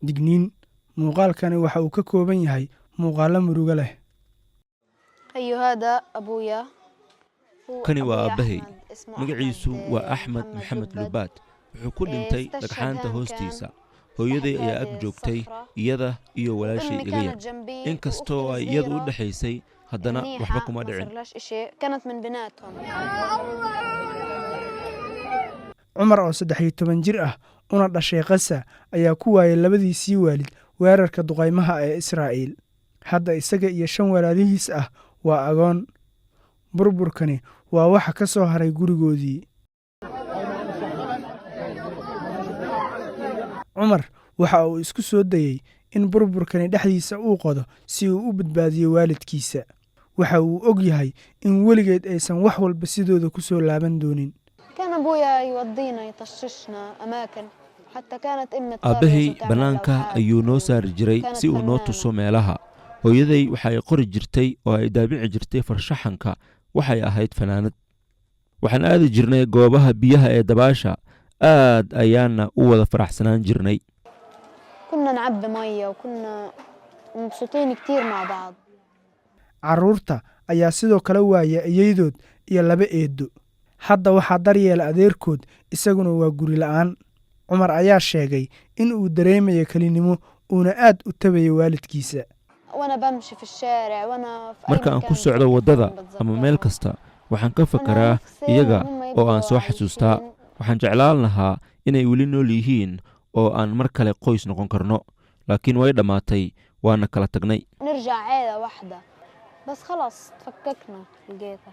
Digniin: muuqaalkani waxa uu ka kooban yahay muuqaallo murugo leh. أيوه، هذا أبويا. هو Kani waa أبويا aabbahay. أحمد، اسمه Magaciisu أحمد، waa Axmed محمد Maxamed لباد. Lubaad. Wuxuu ku dhintay استشهد dhagxaanta هان hoostiisa. كان Hooyaday تحت ayaa ag هذه joogtay, الصخرة. iyada iyo walaashay أمي iga yar. كانت جنبي In kastoo وأختي ay iyadu u الصغيرة dhexaysay, haddana waxba منيحة، kuma ما dhicin. صارلهاش إشي، كانت من بناتهم. Cumar oo 13 jir ah una dhashay Qasa ayaa ku waayay labadiisii waalid weerarka duqaymaha ee Israa'iil. Hadda isaga iyo shan walaalihiis ah waa agoon. Burburkani waa waxa ka soo haray gurigoodii. Cumar waxa uu isku soo dayey in burburkani dhexdiisa uu qodo si uu u badbaadiyo waalidkiisa. Waxa uu og yahay in weligeed aysan wax walba sidooda ku soo laaban doonin. كان أبويا يودينا، يطششنا أماكن، حتى كانت أمي تطرز Aabbahay وتعمل bannaanka لوحات. ayuu noo saari jiray كانت si uu noo فنانة. tuso meelaha. Hooyaday waxay qori jirtay oo ay daabici jirtay farshaxanka. Waxay ahayd fanaanad. Waxaan aadi jirnay goobaha biyaha ee dabaasha, aad ayaana u wada faraxsanaan jirnay. كنا نعبي مية وكنا مبسوطين كتير مع بعض. Carruurta ayaa sidoo kale waaya iyaydood iyo laba eeddo. Hadda waxaa daryeela adeerkood, isaguna waa guri la'aan. Cumar ayaa sheegay in uu dareemayo kelinimo, uuna aad u tabayo waalidkiisa. وأنا بمشي في الشارع وأنا في أي Marka aan ku مكان socdo بفكر waddada فيهم، ama meel بتذكرهم. kasta, waxaan ka أنا fakaraa نفسي iyaga إن هم oo aan يبقوا soo xasuustaa. عايشين. Waxaan jeclaan lahaa inay weli nool yihiin oo aan mar kale qoys noqon karno, laakiin way dhammaatay, waana kala tagnay. نرجع عيلة واحدة، بس خلص تفككنا لقيتها.